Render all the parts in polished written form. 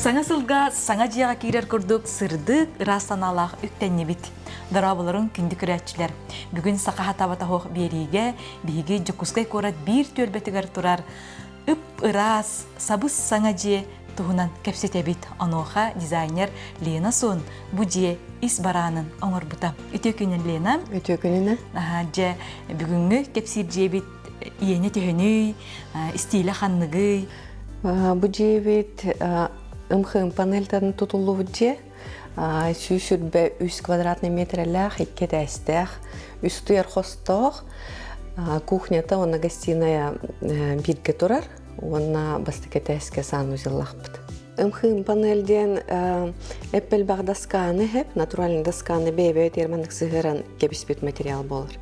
Саҥа сылга саҥа дьиэҕэ киирэр курдук сырдык, ыраас санаалаах үктэннибит. Дорооболорун күндү көрөөччүлэр! Бүгүн Саха хатаабатаһуох биэриигэ биһиги Дьокуускай куорат биир түөлбэтигэр турар ып-ыраас, сабыс-саҥа дьиэ туһунан кэпсэтэбит. Онуоха дизайнер Лена Сон бу дьиэ ис бараанын оҥорбута. Үтүө күнүн, Лена. Үтүө күнүнэ. Дьэ, бүгүҥҥү кэпсиир дьиэбит иэнэ төһөнүй, истиилэ ханныгый? Бу дьиэбит ымхыым панельтан тутуллубут дьиэ. 123 квадратный метрэлээх, икки этээстээх, үс утуйар хостоох, кухнята уонна гостиная бииргэ турар уонна бастакы этээскэ санузеллаахпыт. Ымхыым панель диэн эп-элбэх досканы хэп, натуральный досканы бэйэ-бэйэ терманнык сыһыаран кэбиспит материал буолар.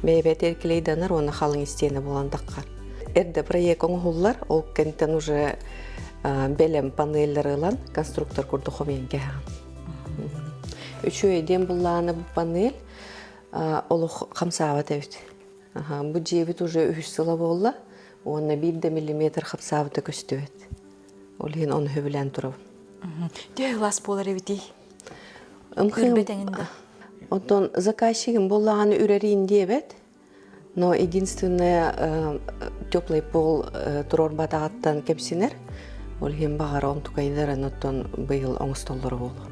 Бэйэ-бэйэ теркилейданар уонна халыҥ истиэнэ буолан таххар. Эрдэ проект оҥоһуллар, ол кэнтэн уже бэлэм панеллары ылан конструктор курдук хомуйан кэһэҕин. Үчүгэй диэн буллааны бу панель олох хамсаабат эбит. Бу дьиэбит уже үһүс сыла буолла уонна биир да миллиметр хамсаабыта көстүбэт. Ол иһин ону сөбүлээн турабын. Төһө ылаас буолар эбитий? Үрбэт эҥин да. Оттон заказчигым буоллаҕына үрэриин диэбэт. Но единственное, теплый пол туруорбатаҕыттан кэпсинэр. Ол иһин баҕар онтукайдарын оттон быйыл оҥостоллоро буолуо.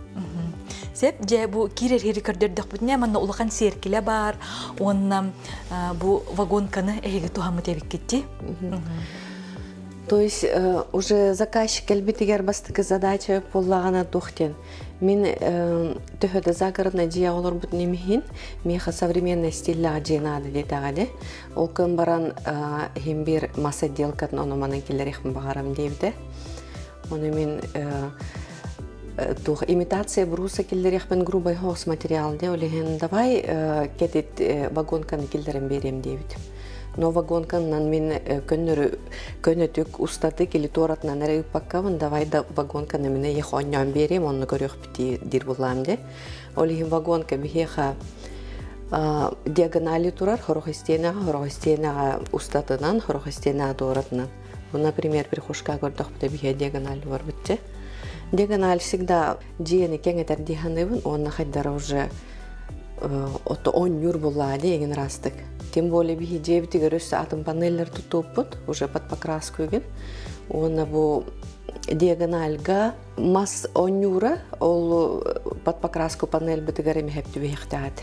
Сеп, дьэ бу киирэр иһири көрдөрдөхпүтүнэ манна улахан сиэркилэ баар уонна бу вагонканы эһиги туһаммыт эбиккитти. То есть уже заказчик кэлбитигэр бастакы задача буоллаҕына туох диэн Мин төһө да загороднай дьиэ олорбут немиһин, миэхэ современный стиллээх дьиэ наада диэтэҕэ Ол көн баран иһин биир мас отделкатын ону манан киллэриэхпин баҕарам диэбитэ. Ону мин туох имитация бруса киллэриэхпин грубый хоос материал де ол иһин давай кэтит вагонканы киллэрэн биэриэм диэбит. Но вагонканан мин көннөрү көнөтүк устатык или туоратынан эрэ ыыппаккабын давай да вагонканы мин эйиэхэ оонньоон биэриэм онно көрүөхпүт диир буллаам де ол иһин вагонка биһиэхэ диагонали турар хорох истиэнэҕэ хорох истиэнэҕэ устатынан хорох истиэнэҕэ туоратынан бу например прихожка көрдөхпүтэ биһиэ диагональ барбытчы диагональ всегда дьиэни кэҥэтэр дии саныыбын уонна хайдара уже ото оонньуур буллаа дии эҥин араастык тем более биһи дьиэбитигэр өссө атын панеллэр тутууппут уже под покраску игин уонна бу диагональга мас оонньуура ол под покраску панельбытыгар эмиһэп түбэһиэхтээт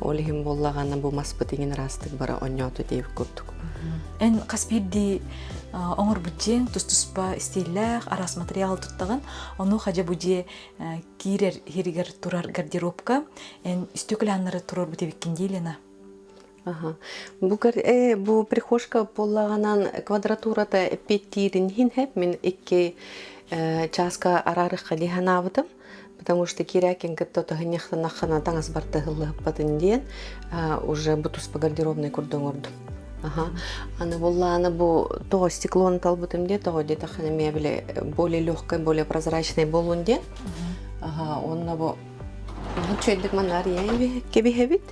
ол иһин буоллаҕына бу маспыт иҥин араастык бара оонньооту диэбит курдук Эн хас биирдии оҥорбут дьиэҥ тус-туспа истииллээх араас материал туттаҕын Ону хадьа бу дьиэ киирэр иһиригэр турар гардеробка эн стекляннары туруорбут эбиккин дии Лена? Аха. Бу, бу прихожка буоллаҕынан квадратурата эппиэттиирин иһин хэп мин икки чааска араарыхха дии санаабытым. Потому что киирээкин кытта тоһунньахтанаххына таҥас бартыһыллыһыппатын диэн уже бу туспа гардеробнай курдук оҥордум. Аха. Аны буллааны бу тоҕо стеклону талбытым диye, тоҕо диэтэххинэ мебели более легкой, более прозрачный буолун диэн. Аха, онно бу үчүгэйдик манна арыйан кэбиһэбит.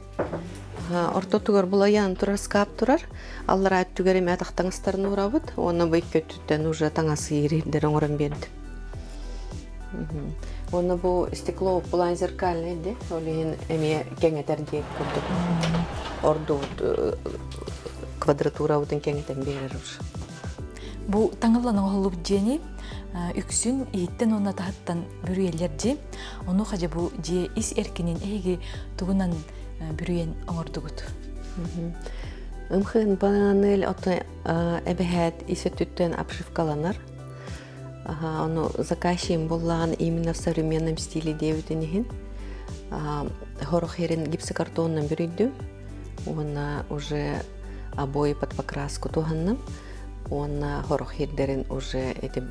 Ортотугар булайан турар скап турар. Аллараа өттүгэр эмэ тахтаҥастарын уурабыт. Уонна бу икки өттүттэн уже таҥас иирдэр оҥорон биэрдим. Уонна бу стекло булаан зеркальный ди, ол иһин эмиэ кэҥэтэр диэк курдук ордубут квадратурабытын кэҥэтэн биэрэр уже. Бу таҥыллан оҥоһуллубут дьиэни үксүн иһиттэн уонна таһыттан бүрүйэллэр дьиэ. Ону хадьа бу дьиэ ис эркинин эһиги тугунан бүрүйэн оҥордугут? Ымхыын панель ото эбэһээт ис өттүттэн обшивкаланар. Аха, ону заказчигым буоллаҕын именно в современном стиле диэбитин иһин хорох иһэрин гипсокартонунан бүрүйдүм уонна уже обои под покраску туһанным уонна хорох иһирдэрин уже эти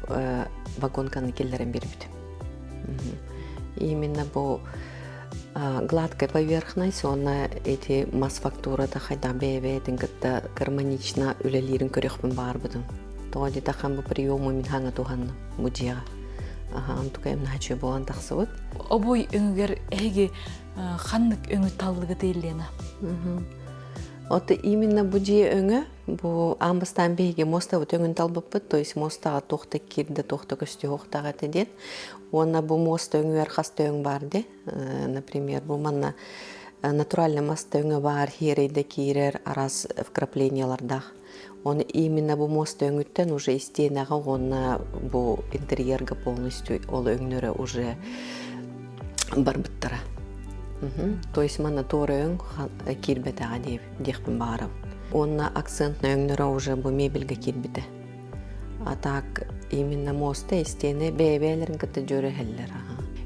вагонканы киллэрэн биэрбитим. Именно бу гладкая поверхность уонна эти мас фактурата хайдах бэйэ-бэйэтин кытта гармонично үлэлиирин көрүөхпүн баҕарбытым. Тоҕо диэтэххэ бу приему мин хаҥа туһанным бу дьиэҕэ. Аха, онтука эмнааччы буолан тахсыбыт. Обуй өҥүгэр эһиги ханнык өҥү таллыгытый Лена? Ото именно бу дьиэ өҥө, бу аан бастаан биһиги муостабыт өҥүн талбыппыт, то есть муостаҕа туох да киирдэ, туох да көстүһүөхтээх этэ диэн. Уонна бу муоста өҥүгэр хас да өҥ баар дии. Например, бу манна натуральный мас да өҥө баар, хиэрэй да киирэр, араас вкраплениялардаах. Оны именно бу муоста өҥүттэн уже истиэнэҕэ уонна бу интерьерга полностью ол өҥнөрө уже барбыттара. То есть манна туора өҥ киирбэтэҕэ диэхпин баҕарабын. Уонна акцентный өҥнөрө уже бу мебельгэ киирбитэ. А так именно муоста истиэнэ бэйэ-бэйэлэрин кытта дьүөрүһэллэр.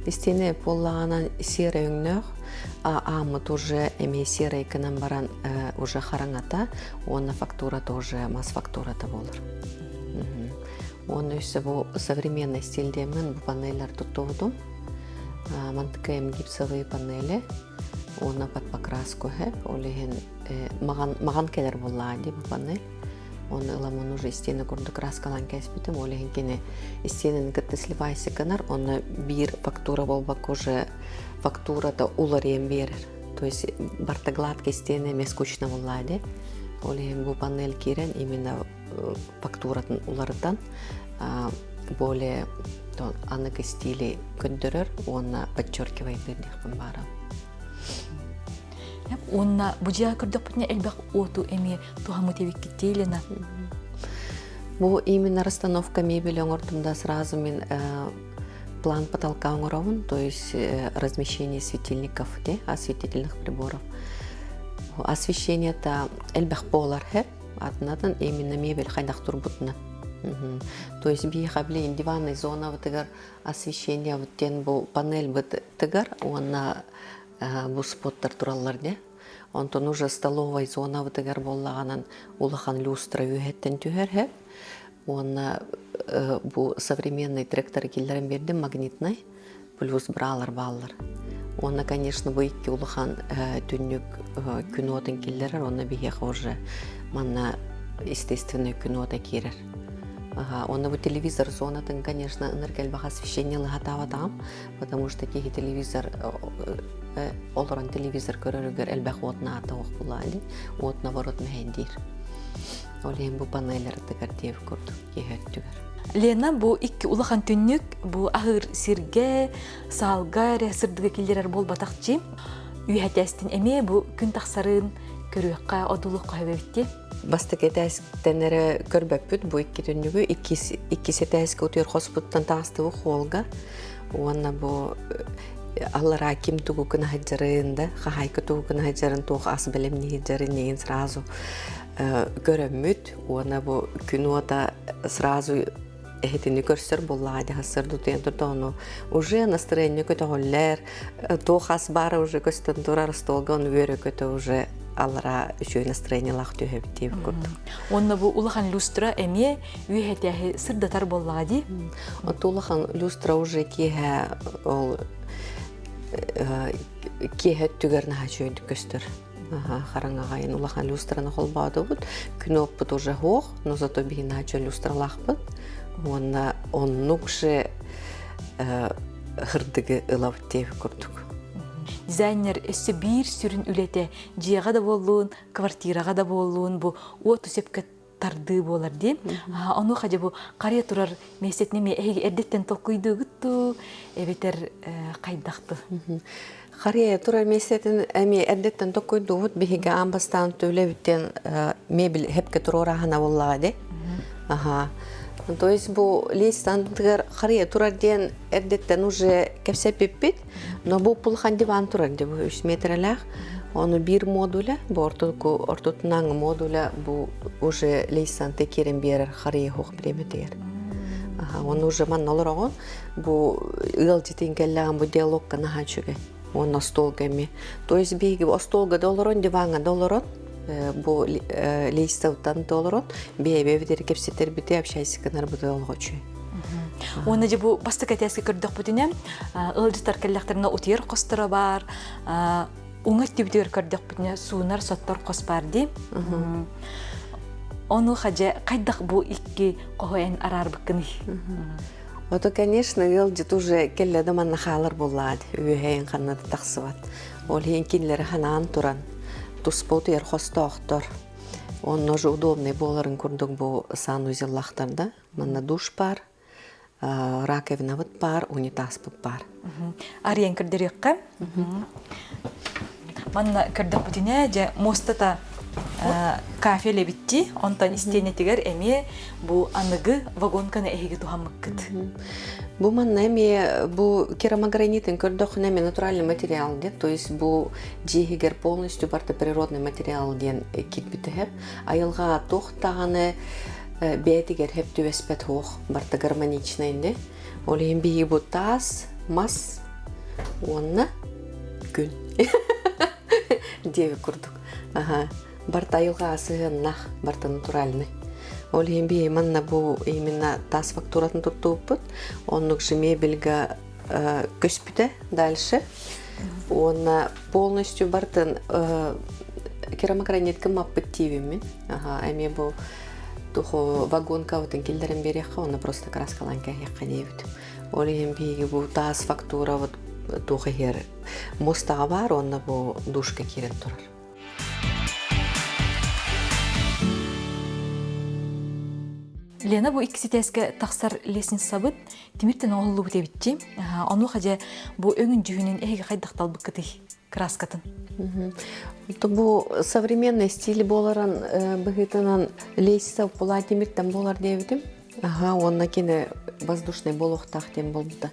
Истиэнэ буоллаҕынан серый өҥнөөх, ааммыт уже эмиэ серый гынан баран уже хараҥата уонна фактурата уже мас фактурата буолар. Уонна өссө бу современный стиль диэммин бу панеллар туттубутум. Мантыкайым гипсовые панели уонна под покраску хэп ол иһин маҕан маҕан кэлэр буоллаҕа дии бу панель. Оны ыламын уже истиэнэ курдук краскалаан кээспитим. Ол иһин кини истиэнэни кытта сливайся гынар, онно биир фактура буолбакка уже фактурата уларыйан биэрэр. То есть барта гладкий истиэнэ эмиэ скучно буоллаа дии. Ол иһин бу панель киирэн именно фактуратын уларытан более аныгы стили көрдөрөр уонна подчеркивайдыыр диэхпин баарам. Уонна бу дьиэҕэ көрдөхпүтүнэ элбэх уоту эмиэ туһаммыт эбиккит дии Елена. Бу именно расстановка мебели оҥордум да сразу мин план потолка оҥоробун, то есть размещение светильников, де, осветительных приборов. Освещение-то элбэх буолар хэп, атынатын именно мебель хайдах турбутунан. То есть биһиэхэ билигин диванный зонабытыгар освещение диэн бу панель бытыгар уонна бу споттар тураллар дии. Онтон уже столовай зонабытыгар буоллаҕынан улахан люстра үөһэттэн түһэр һэп. Уонна бу современный тректоры киллэрэн биэрдим магнитнай плюс бралар бааллар. Уонна, конечно, бу икки улахан түннүк күн уотун киллэрэр, уонна биһиэхэ уже манна естественный күн уота киирэр. Уонна бу телевизор зонатын, конечно, ыныр кэлбэх освещение лыһатаабатаҕым, потому что киһи телевизор олорон телевизор көрөрүгэр элбэх уот наата ох булаали уот наоборот мэһэйдиир ол иһин бу панелларытыгар диэбит курдук киһи өттүгэр Лена бу икки улахан түннүк бу аһыыр сиргэ саалга эрэ сырдыгы киллэрэр буолбатахчы үөһэтээстин эмиэ бу күн тахсарын көрүөххэ одуулуохха сөбөбүт Бастакы этээстэн эрэ көрбөппүт бу икки түннүгү иккис иккис этээскэ утуйар хоспуттан таҕыстыбыт холга уонна бу аллараа ким тугу гына сылдьарын да хаһаайка тугу гына сылдьарын туох ас бэлэмнии сылдьарын игин сразу көрөммүт уонна бу күн уота сразу эһитини көрсөр буоллаҕа дии сарсыарда утуйан турда уже настроение көтөҕүллэр туох ас баара уже көстөн турар остуолга ону үөрэ көтө уже аллара үчүгэй настроениелаах түһэбит диэбит курдук. Уонна бу улахан люстра эмиэ үөһэтээһи сырдатар буоллаҕа дии. Оттон улахан люстра уже киэһэ ол киэһэ өттүгэр наһаа үчүгэйдик көстөр. Хараҥаҕайын улахан люстраны холбоотубут. Күн уоппут уже суох, но зато биһи наһаа үчүгэй люстралаахпыт. Уонна оннук же һырдыгы ылабыт диэбит курдук. Дизайнер өссө биир сүрүн үлэтэ дьиэҕэ да буоллун, квартираҕа да буоллун бу уоту сөпкө тардыы буолар дии. Онуоха дьэ бу харыйа турар миэстэтин эмиэ эһиги эрдэттэн толкуйдуугут дуу, эбэтэр хайдах дуу? Харыйа турар миэстэтин эмиэ эрдэттэн толкуйдуубут. Биһиги аан бастаан төлөбүттэн мебель хепке туруораһына буоллаҕа дии. Аха. То есть бу лестницатыгар харыйа турар диэн эрдэттэн уже кэпсэппиппит. Но бу улахан диван турар дии бу үс метрэлээх. Ону биир модуля, бу ортоку ортотунааҥы модуля бу уже лейсанты киирэн биэрэр харыйа суох бириэмэтигэр. Аха, ону уже манна олороҕун бу ыалдьытын кэллэҕин бу диалогка наһаа үчүгэй. Уонна остуолга эмиэ. То есть биһиги остуолга да олорон, диваҥҥа да олорон, бу лейсауттан да олорон, бэйэ-бэйэбитигэр кэпсэтэрбити, общайся гынарбыты олоҕо үчүгэй. Уонна дьэ бу бастакы этээскэ көрдөхпүтүнэ, ыалдьыттар кэллэхтэринэ утуйар хосторо баар, уҥа өттүбүтүгэр көрдөхпүтүнэ суунар соттор хос баар дии. Онуоха дьэ хайдах бу икки хоһу эн араарбыккыный? Ото, конечно, ыалдьыт уже кэллэ да манна хаалар буоллаҕа үөһэйин ханна да тахсыбат. Ол иһин кинилэри ханаан туран. Туспа утуйар хостоохтор. Онно же удобный буоларын курдук бу санузеллаахтар да. Манна душ бар, раковинабыт баар, унитазпыт баар. Арыйан көрдөрүөххэ. Манна көрдөхпүтүнэ, дьэ, муостата кафе лэбитти, онтон истиэнэтигэр эмиэ бу аныгы вагонканы эһиги туһаммыккыт. Бу манна эмиэ бу керамогранитын көрдөххүнэ эмиэ натуральный материал диэн, то есть бу дьиэ иһигэр полностью барыта природный материал диэн киирбитэ Айылҕа туох даҕаны бэйэтигэр хэп түбэспэт суох, барыта гармоничный ини. Ол иһин биһиги бу таас, мас уонна күн диэбит курдук. Аха. Барыта айылҕаҕа сыһыаннаах, барыта натуральный. Ол иһин биһиги манна бу именно таас фактуратын туттубуппут. Оннук же мебельга көспүтэ дальше. Уонна полностью бартын керамогранитка маппыт тиибиммин. Аха, эмиэ бу тухо вагонкабытын киллэрэн биэриэххэ, уонна просто краскалаан кэһиэххэ диэбит. Ол иһин биһиги бу таас фактурабыт туох иһэр муостаҕа баар уонна бу душка киирэн турар. Лена бу икки ситээскэ тахсар лестницабыт тимиртэн оҥоһуллубут эбитчи. Онуоха дьэ бу өҥүн дьүһүнүн эһиги хайдах талбыккытый краскатын? Бу современный стиль буоларын быһыытынан лестница була тимиртэн буолар диэбитим. Аха, уонна кини воздушный буолуохтаах диэн буолбута.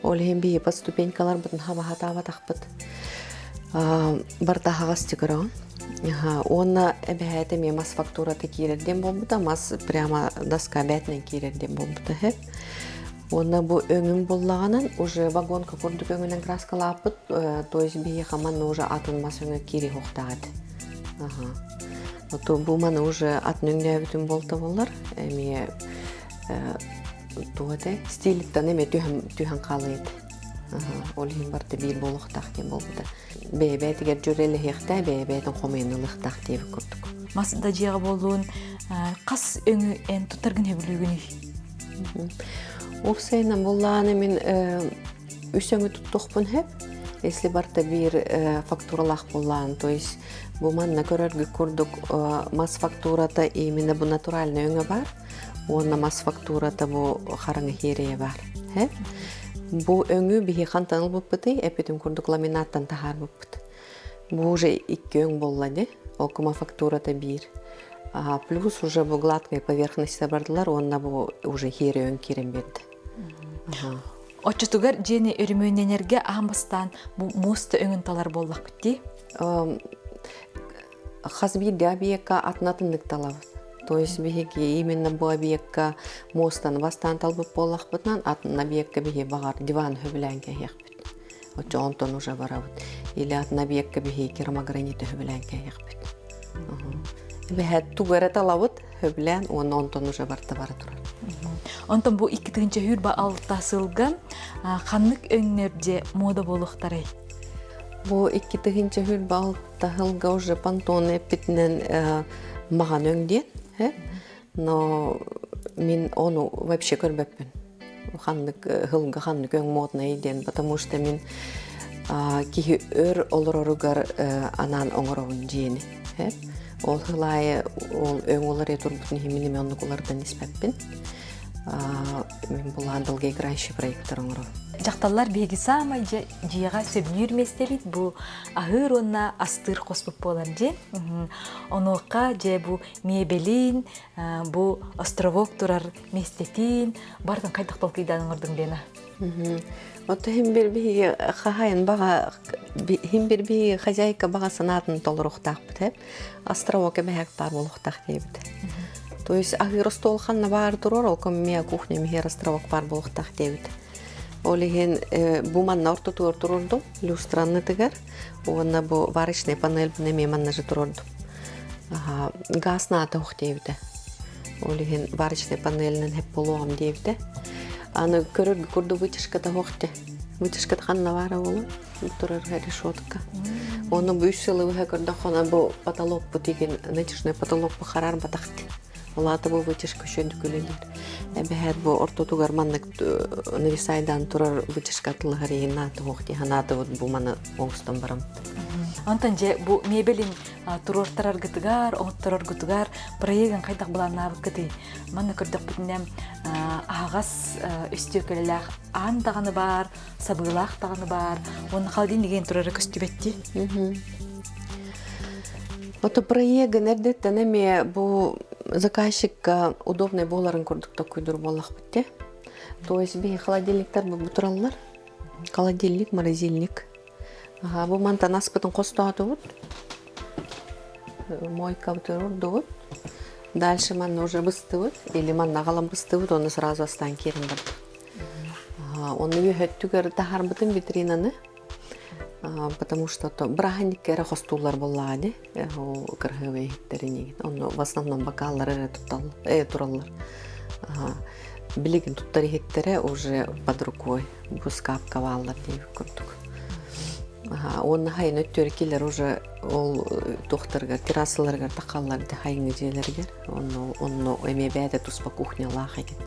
Ол иһин биһи по ступенькаларбытын хабаһатаабатахпыт. Барыта аһаҕас көрөҕүн. Уонна эбэһээт эмиэ мас фактурата киирэр диэн буолбута, мас прямо доска бээтинэн киирэр диэн буолбута үһү. Уонна бу өҥүн буллаҕынан уже вагонка курдук өҥүнэн краскалааппыт, то есть биһиэхэ манна уже атын мас өҥө киириэ суохтаах этэ. Аха. Ото бу маны уже атын өҥнөөбүтүм буолта буоллар, эмиэ туох этэй стилиттан эмиэ түһэн түһэн хаалыа этэ. Ол иһин барыта биир буолуохтаах диэн буолбута. Бэйэ-бэйэтигэр дьүөрэлэһиэхтээх, бэйэ-бэйэтин хомуйан ылыахтаах диэбит курдук. Мас да дьиэҕэ буоллун, хас өҥү эн туттаргын сөбүлүүгүнүй? Уопсайынан буоллаҕына мин үс өҥү туттуохпун сөп. Если барыта биир фактуралаах буоллаҕына, то есть бу манна көрөргүт курдук мас фактурата именно бу натуральный өҥө баар уонна мас фактурата бу хараҥа хиэрэйэ баар. Бу өҥү биһи хантан ылбыппытый? Эппитим курдук ламинаттан таһаарбыппыт. Бу уже икки өҥ буолла ди. Ол фактурата биир. Плюс уже бу гладкая поверхность бардылар уонна бу уже хиэрэ өҥ киирэн биэрдэ. Оччотугар дьиэни өрөмүөннэнэргэ аан бастаан бу муоста өҥүн талар буоллахпыт дии? Хас биирдии объекка атын-атыннык талабыт. То есть биһиги именно бу объекка муостаны бастаан талбыт буоллахпытынан, атын объекка биһи баҕар диван сөбүлээн кэһиэхпит. Оччо онтон уже барабыт. Или атын объекка биһи керамогранит сөбүлээн кэһиэхпит. Эбэһээт тугу эрэ талабыт, сөбүлээн уонна онтон уже барта бара турар. Онтон бу 2026 сылга ханнык өҥнөр дьэ мода буолуохтарай? Бу 2026 сылга уже понтон эппитинэн маҕан өҥ диэн, но мин ону вообще көрбөппүн. Ханнык сылга ханнык өҥ моднай диэн, потому что мин киһи өр олороругар анаан оҥоробун дьиэни. Ол сыл аайы ол өҥ уларыйа турбутун иһин мин эмиэ оннук уларытан испэппин. Мин булаан долгоиграющий проектор оҥоробун. Дьахталлар биһиги саамай дьиэҕэ сөбүлүүр миэстэбит бу аһыыр уонна астыыр хоспут буолар дьиэ. Онуоха дьэ бу миэбэлин, бу островок турар миэстэтин барытын хайдах толкуйдаан оҥордуҥ Лена? Ото иһин бир биһиги хаһайын баҕа иһин бир биһиги хозяйка баҕа санаатын толоруохтаахпыт ээ. Островок эбэһээк баар буолуохтаах диэбит. То есть аһыыр остуол ханна баар турар, ол миэ кухня миһэр островок баар буолуохтаах диэбит. Ол иһин бу манна ортотугар турурдум, люстраннытыгар уонна бу варочный панель эмиэ манна же турурдум. Газ наата ух диэбитэ. Ол иһин варочный панелинэн хэп буолуоҕум диэбитэ. Аны көрөргө курдук вытяжката суох дии. Вытяжката ханна баара буолуо? Турар решетка. Оны бу үс сылы быһа көрдөххүнэ бу потолокпут игин натяжной потолокпу хараарбатах дии. Ол аата бу вытяжка үчүгэйдик үлэлиир. Эбэһээт бу ортотугар маннык нависайдаан турар вытяжка атылыһар иһин наата суох дии санаатыбыт бу маны оҥостон бараммыт. Онтон дьэ бу мебелин. туруортараргытыгар, оҥоттороргутугар проегын хайдах былааннаабыккытый? Манна көрдөхпүтүнэ аһаҕас үстүөкөлөлөөх аан даҕаны баар, сабыылаах даҕаны баар, уонна холодильнигин турара көстүбэттии. Ото проегын эрдэттэн эмиэ бу заказчикка удобный буоларын курдук токуйдур буоллахпыт те. То есть биһи холодильниктар бу тураллар. Холодильник, морозильник. Аха, бу мантан аспытын хостоотубут. Мойкабытын урдубут. Дальше манна уже быстыбыт. Или манна аҕалан быстыбыт, оны сразу астаан киирэн бардым. Оны үөһөттүгэр таһаарбытым витринаны. Потому что то бырааһынньыкка эрэ хостууллар буоллаҕа ини. Ол кырһыабай иһиттэрин Онно в основном бокаллар эрэ тутталлар, тураллар. Билигин туттар иһиттэрэ уже под рукой бу скапка бааллар диэбит курдук. Уонна хайын өттүөр килер уже ол туохтарыгар террасаларыгар тахаллар хайыҥы дьиэлэригэр онно онно эмиэ бэйэтэ туспа кухнялаах эбит.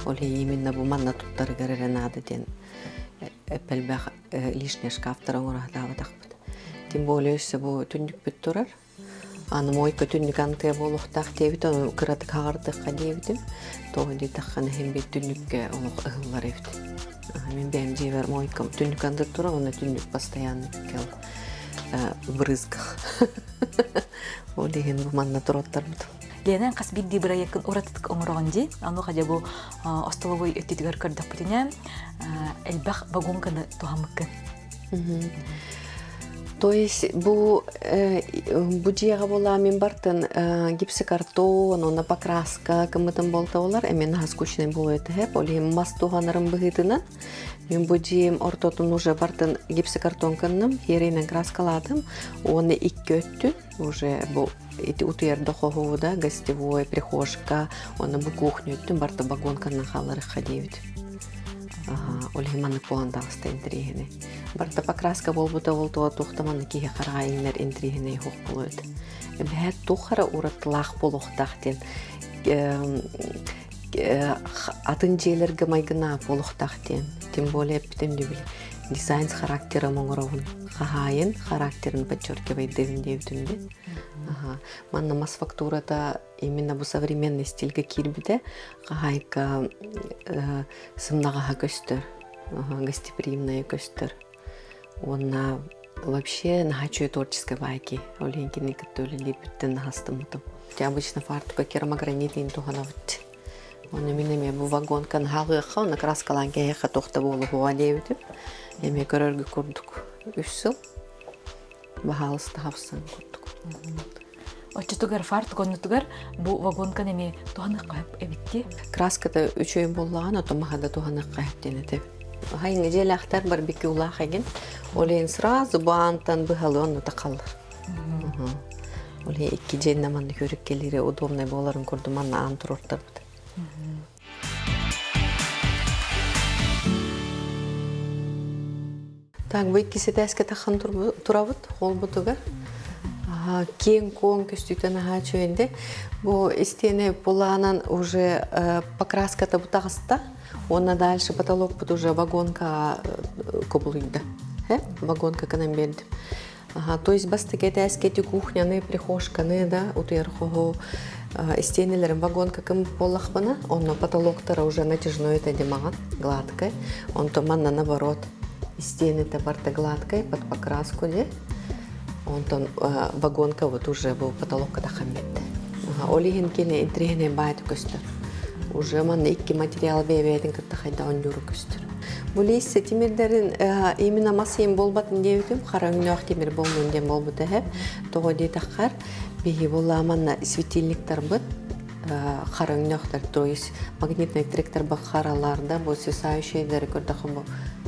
Ол именно бу манна туттарыгар эрэ наада диэн эппэлбэх лишний шкафтар оҥоро сатаабатахпыт. Тем более өссө бу түннүкпүт турар. Аны мойка түннүк антыа буолуохтаах диэбит, ону кыратык хаҕардыахха диэбитим. Тоҕо диэтэххинэ иһин биир түннүккэ олох ыһыллар эбит. Мин бэйэм дьиэбэр мойкам түннүк андыр турар, уонна түннүк постоянно кэл брызгах. Ол иһин бу манна туруоттарбытым. Лена хас биирдии бырайыаккын уратытык оҥороҕун дии. Онуоха дьэ бу остолобуой өттүтүгэр көрдөхпүтүнэ элбэх вагонканы туһаммыккын. То есть бу бу дьиэҕэ буолаа мин бартын гипсокартон уонна покраска кыммытын болта болар эмиэ наһаа скучный буолуо этэ ол иһин мас туһанарым быһыытынан мин бу дьиэм ортотун уже бартын гипсокартон кынным хиэринэн краскалаатым уонна икки өттүн уже бу ити утуйарда хоһууда гостевой прихожка уонна бу кухня өттүн барта вагонканан хааларыхха диэбит ол иһин маннык буолан таҕыста интэриэһинэй барыта покраска буолбута ол туга туохта маннык киһи хараҕа иҥнэр интэриэһинэй суох буолуо этэ эбэһээт туох эрэ уратылаах буолуохтаах диэн атын дьиэлэргэ майгынаах буолуохтаах диэн тем более эппитим дии дизайн с характером оҥоробун хаһаайын характерын подчеркивайдыыбын диэбитим дии манна мас фактурата именно бу современный стильгэ киирбитэ хаһаайка сымнаҕаһа көстөр гостеприимная көстөр уонна вообще наһаа үчүгэй творческай баайки ол иһин кини кытта үлэлиирбиттэн наһаа астыммытым обычно фартука керамогранит иин туһанабыт Онно мин эмиэ бу вагонканы хаалыахха, онно краскалаан кэһиэххэ туох да буолуоҕа диэбитим. Эмиэ көрөргө курдук үс сыл баһаалыста хапсан курдук. Оччотугар фартук оннутугар бу вагонканы эмиэ туһаныахха эбит дии. Краската үчүгэй буоллаҕына, ото маһа да туһаныахха диэн этэ. Хайыҥы дьиэлээхтэр барбекюлаах эгин. Ол иһин сразу баантан быһалыы онно тахаллар. Ол иһин икки дьиэннэ манна көрүк кэлиирэ удобнай буоларын курдук манна аан туруортарбыт. Так, бу иккис этээскэ таххан турабыт холбутугар. Киэҥ-куоҥ көстүүтэ наһаа үчүгэйдик. Бу истиэнэ пулаанан уже покраската бу таҕыста. Уонна дальше потолокпут уже вагонка кубулуйда. Вагонка кынан биэрдим. Ага, то есть бастакы этээскэ ити кухняны, прихожканы, да, утуйар хоһу истиэнэлэрин вагонка кым буоллахпына, онно потолоктара уже натяжной это димаҕан, гладкай. Онтон манна наоборот, истиэнэтэ барыта гладкай, под покраску де. Онтон вагонка вот уже бу потолокка тахан битте. Ол иһин кини интриһинэй баайты көстөр. Уже манна икки материал бэйэ-бэйэтин кытта хайда оонньуура көстөр. Бу лииссе тимирдэрин именно мас иһин буолбатын диэбитим, хара өҥнөөх тимир буоллун диэн буолбута эһэ. Тоҕо диэтэххэр, биһи буоллаа манна светильниктарбыт хара өҥнөөхтөр, то есть магнитный тректор харалар да, бу свисающийдары көрдөххө бу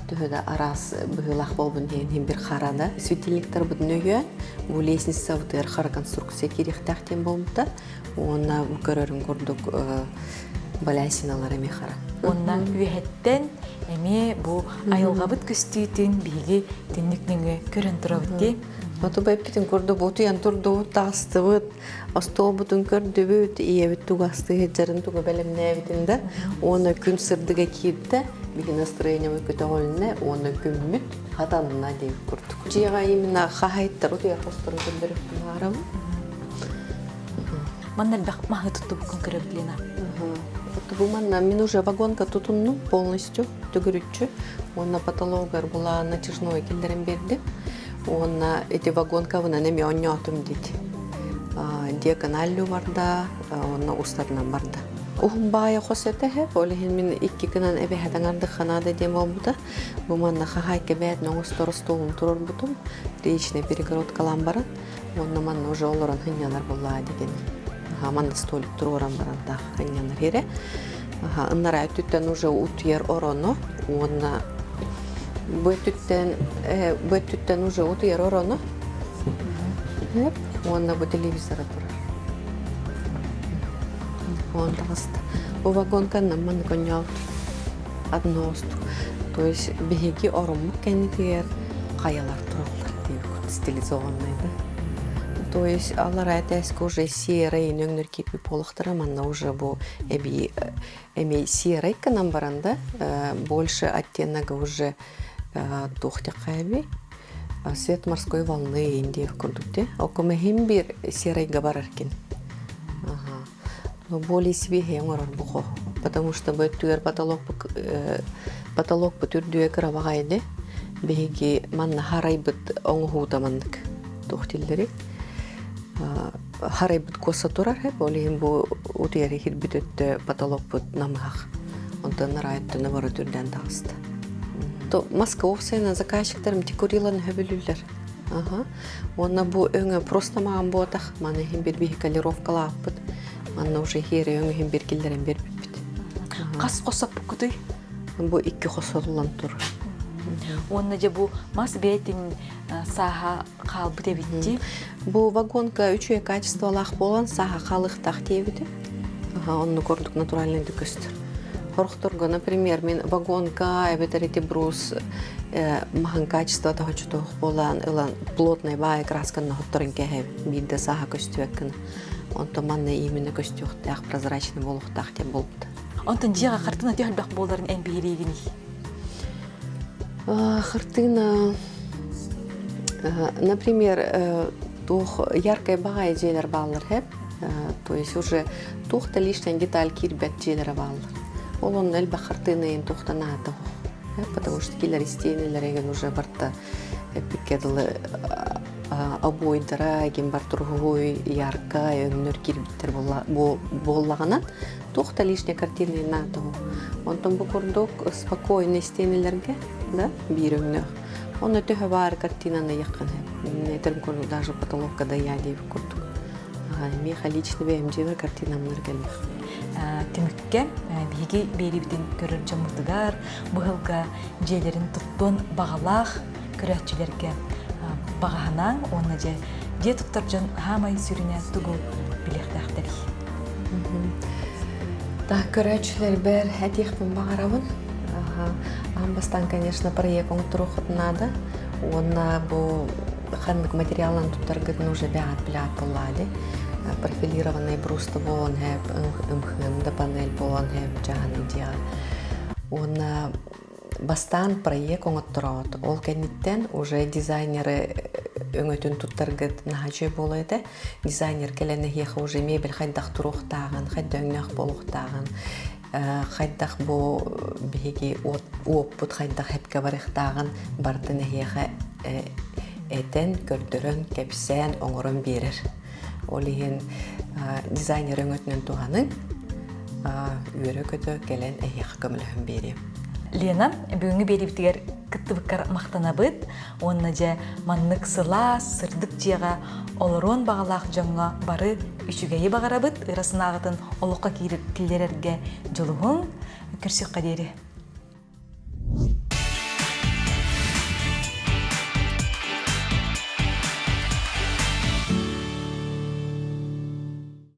төһө да араас быһыылаах буолбун диэн иһин бир хара да. Светильниктарбыт нөһүөн, бу лестницабытыгар хара конструкция киириэхтээх диэн буолбута. Уонна бу көрөрүн курдук балясиналар эмиэ хара. Уонна үөһэттэн эмиэ бу айылҕабыт көстүүтүн биһиги түннүк нөҥүө көрөн турабыт дии. Оту эппитин курдук утуйан турдубут, таҕыстыбыт, остуолбутун көрдүбүт, ийэбит тугу астыы сылдьарын тугу бэлэмнээбитин да, уонна күн сырдыга киирдэ, биһи настроениебыт көтөҕүлүннэ, уонна күммүт. Хатанна диэбит курдук. Дьиэҕэ именно хаһайыттар утуйар хосторун көрдөрүөхпүн баҕарабын. Манна элбэх маһы туттубуккун көрөбүт Лена. Бу манна мин уже вагонка тутуннум полностью төгүрүччү. Уонна потологар була натяжной киллэрэн биэрдим. Уонна эти вагонкабынан эмиэ оонньоотум диит. Диагоналлю барда, уонна устарынан барда. Уһун баайа хос этэ, ол иһин мин икки гынан эбэһэ таҥардыхханаада диэн буолбута. Бу манна хаһаайка бээтин оҥостор остуолун туруорбутум. Личный перегородкалаан баран, уонна манна уже олорон сынньанар буоллаа диэн. Манна столик туруоран баран таах сынньанар иһэрэ. Ыннараа өттүттэн уже утуйар ороно уонна бу өттүттэн бу өттүттэн уже утуйар ороно уонна бу телевизора турар. Он таҕыста. Бу вагонканнан маннык онньообут одноостук. То есть биһиги ороммут кэннитигэр хайалар тураллар диэбит стилизованный да. То есть аллараа этээскэ уже серый өҥнөр киирбит буолуохтара манна уже бу эбии эми серый гынан баран да больше оттенога уже туох диэххэ свет морской волны диэх курдук де окумэһин бир серыйга барар кин но более свежий оҥорор бу потому что бу өттүгэр потолок потолок бу үрдүгэ кырабаҕай биһиги манна харайбыт оҥоһуута маннык туох дииллэрий харайбыт куоса турар ол иһин бу утуйары кирбит өттө потолокпут намыһах онтон нараа өттүнэ бары түрдэн таҕыста то маска уопсайынан заказчиктарым текуриланы хөбүлүүллэр Аха. Уонна бу өҥө просто маҕан буотах маны иһин бир биһи колеровкалааппыт манна уже хиэрэ өҥ иһин бир киллэрэн биэрбиппит. Хас хосоппуккутуй? Бу икки хосоллон турар. Уонна дьэ бу мас бэйэтин сааһа хаалбыт эбит дии. Бу вагонка үчүгэй качестволаах буолан сааһа хаалыахтаах диэбитим. Оннук ордук натуральный да көстөр. Хорохторго, например, мин вагонка эбэтэр ити брус маһын качествота хочотоох буолан ылан плотный баай красканы хотторон кэһэбин биирдэ сааһа көстүбэт гына. Онтон манна именно көстүөхтээх прозрачный буолуохтаах диэн буолбута. Онтон дьиэҕэ хартыына төһө элбэх буоларын эн биһириигиний? Хартыына, например, туох яркай баҕайы дьиэлэр бааллар һэп. То есть уже туох да лишняя деталь киирбэт дьиэлэрэ бааллар. Ол онно элбэх хартыына туохтан аата потому что килэр истиэнэлэригин уже барта эппиккэ дылы обойдара ким бар туруһуй ярка өҥнөр киирбиттэр буоллаҕына туох да лишняя картина наада онтон бу курдук спокойно истиэнэлэргэ да биир өҥнөөх онно төһө баар картинаны ыйаххын этэрим курдук даже потолокка да я диэбит курдук миэхэ лично бэйэм дьиэбэр картинамнар кэллэх түмүккэ биһиги биэриибитин көрөр дьоммутугар быһылга дьиэлэрин туттуон баҕалаах көрөөччүлэргэ баҕаһынаан уонна дьэ дьиэ туттар дьон хаамай сүрүнэ тугу билиэхтээхтэрий? Так, көрөөччүлэрбэр этиэхпин баҕарабын. Аан бастаан, конечно, проект оҥотторуоххут наада. Уонна бу ханнык материалын туттаргытын уже бэҕэт билэҕит буоллаҕа дии. Профилированный брус буолуон сөп, ымхыым да панель буолуон сөп, дьаһаны диэҕэ. Уонна Бастаан проект оҥоттороот, ол кэнниттэн уже дизайнеры өҥөтүн туттаргыт наһаа үчүгэй буолуо этэ. Дизайнер кэлэн эһиэхэ уже мебель хайдах туруохтааҕын, хайдах өҥнөөх буолуохтааҕын, хайдах бу биһиги уоппут хайдах эпкэ барыахтааҕын барытын эһиэхэ этэн, көрдөрөн, кэпсээн, оҥорон биэрэр. Ол иһин дизайнер өҥөтүнэн туһаныҥ, үөрэ-көтө кэлэн эһиэхэ көмөлөһөн биэриэм. Лена, бүгүҥҥү биэриибитигэр кыттыбыккар махтанабыт уонна дьэ маннык сылаас, сырдык дьиэҕэ олоруон баҕалаах дьоҥҥо бары үчүгэйи баҕарабыт, ыра санааҕытын олоххо киллэрэргэ дьулуһуҥ. Көрсүөххэ диэри.